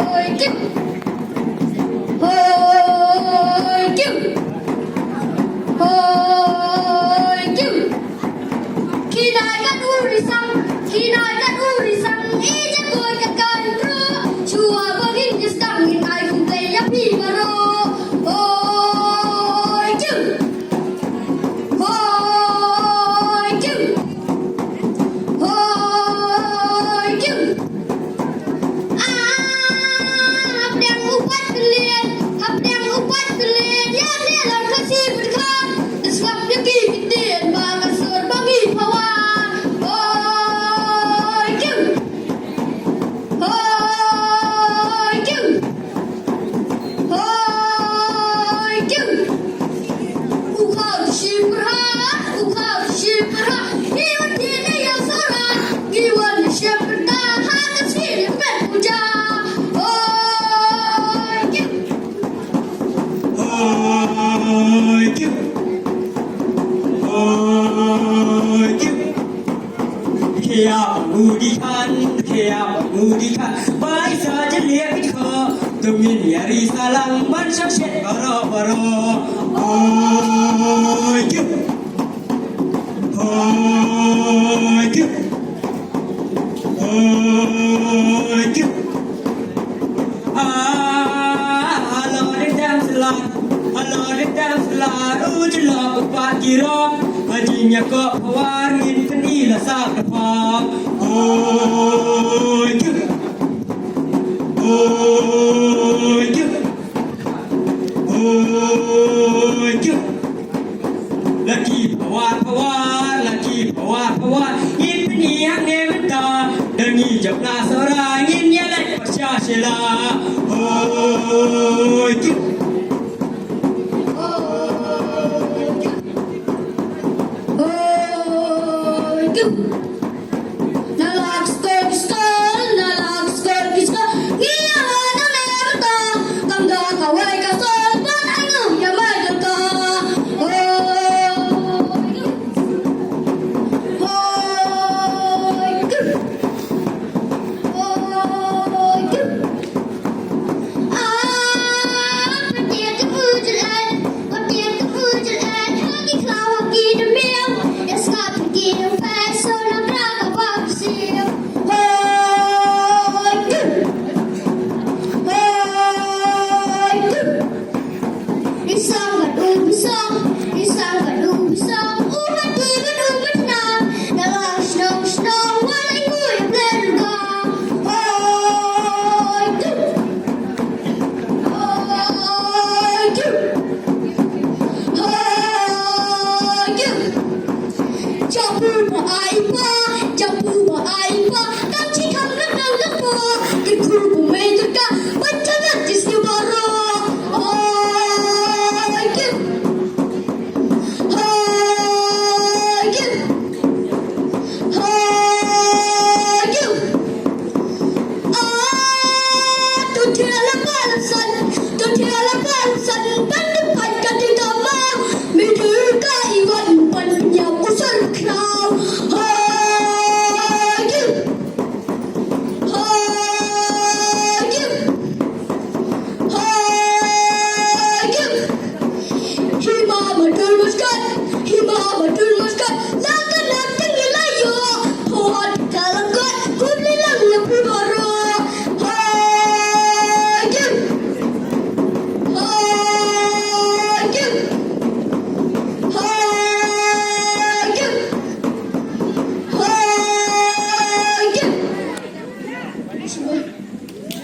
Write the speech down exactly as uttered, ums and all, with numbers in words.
Hoi kim. Hoi kim. Hoi kim. Ki nai kat u risang, ki nai kat u risang, i ja koi kat kan ro. Chua ba ngin ïa sdang ngin ai kumplei ïa phi baroh. Hoi kim. Hoi kim. Hoi kim. Ah, hapdeng u paid Pynlien, hapdeng u paid Pynlien, ïa ne lam ka si bad khan, da sngap ïa ki ktien ba ka sur ba ngi phawa. Hoi kim. Hoi kim. Hoi kim. U khau shi pyrha, u khau shi pyrha. Ngi wan tieng ïa sora, ngi wan shem pyrta ha ka shi pet puja. Hoi kim. Hoi kim. Hoi kim. Khia ba ngu di khan, khia ba ngu di khan. Bai sa jylliew bit kho. Tymmen ïa ri sa lang ban shah shet baroh baroh. Hoi kip. Hoi kip. Hoi kip. Ah, halor dang sla, halor dang sla, u jyllop u pat ki rong, ha jingïakob pawar ngin pyni la sap da pha. Oi, kip. Oi, kip. Oi, kip. Laki pawar pawar, laki pawar pawar. Ngin pyni hangne mynta. Da ngi jop na sora ngin ïaleit pyrshah sila. Hoi